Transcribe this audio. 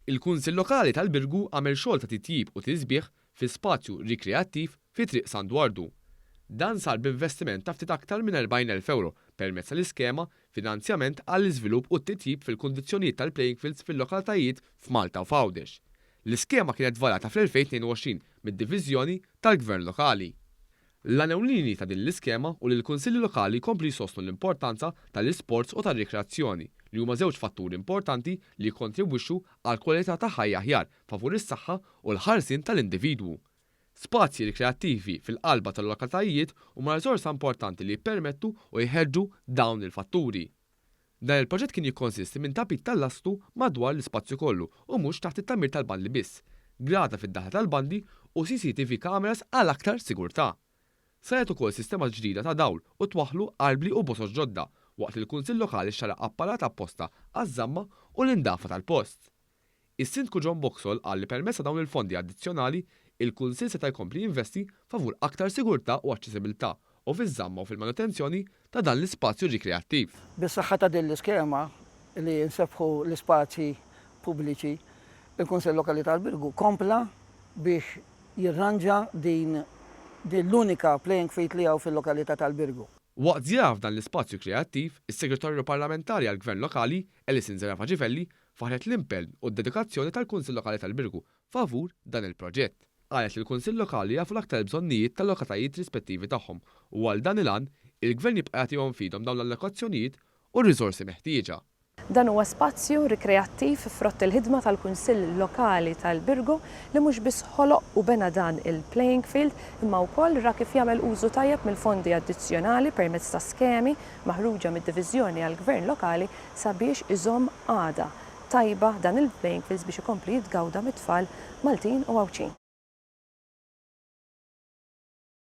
Il-Kunsill Lokali tal-Birgu għamel xogħol ta' titjib u tisbiħ fi spazju rikreattiv fi Triq San Dwardu. Dan sar b'investiment ta' ftit aktar minn 40,000 ewro permezz tal-iskema Finanzjament għall-Iżvilupp u t-Titjib fil-Kundizzjonijiet tal-Playing Fields fil-Lokalitajiet f'Malta u f'Għawdex. L-iskema kienet varata fl-2022 mid-Diviżjoni tal-Gvern Lokali. L-għan ewlieni ta' din l-iskema hu li l-Kunsilli Lokali jkomplu jsostnu l-importanza tal-isports u tar-rikreazzjoni, li huma żewġ fatturi importanti li jikkontribwixxu għal kwalità ta' ħajja aħjar favur is-saħħa u l-ħarsien tal-individwu. Spazji rikreattivi fil-qalba tal-lokalitajiet huma riżorsa importanti li jippermettu u jħeġġu dawn il-fatturi. Dan il-proġett kien jikkonsisti minn tapit tal-lastu madwar l-ispazju kollu u mhux taħt it-tagħmir tal-bandli biss, grada fid-daħla tal-bandli u CCTV cameras għal aktar sigurtà. Saret ukoll sistema ġdida ta' dawl u twaħħlu arbli u bozoz ġodda, waqt li l-Kunsill Lokali xtara apparat apposta għaż-żamma u l-indafa tal-post. Is-Sindku John Boxall qal li permezz ta' dawn il-fondi addizzjonali, il-Kunsill seta' jkompli jinvesti favur aktar sigurtà u aċċesibilità u fiż-żamma u fil-manutenzjoni ta' dan l-ispazju rikreattiv. Bis-saħħa ta' din l-iskema li nsebbħu l-ispazji pubbliċi, il-Kunsill Lokali tal-Birgu kompla biex jirranġa din din l-unika playing field li hawn fil-lokalità tal-Birgu. Waqt żjara f'dan l-ispazju kreattiv, is-Segretarju Parlamentari għall-Gvern Lokali, Alison Zerafa Civelli, faħħret l-impenn u d-dedikazzjoni tal-Kunsill Lokali tal-Birgu favur dan il-proġett. Qalet li l-Kunsill Lokali jafu l-aktar il-bżonnijiet tal-lokalitajiet rispettivi tagħhom u għal dan il-għan, il-Gvern jibqa' jagħtihom f'idhom dawn l-allokazzjonijiet u r-riżorsi meħtieġa. Dan huwa spazju rikreattiv frott il-ħidma tal-Kunsill Lokali tal-Birgu li mhux biss ħoloq u bena dan il-playing field imma wkoll ra kif jagħmel użu tajjeb mill-fondi addizzjonali permezz ta' skemi maħruġa mid-Diviżjoni għall-Gvern Lokali sabiex iżomm qagħda tajba dan il-playing fields biex ikompli jitgawda mit-tfal Maltin u Għawdxin.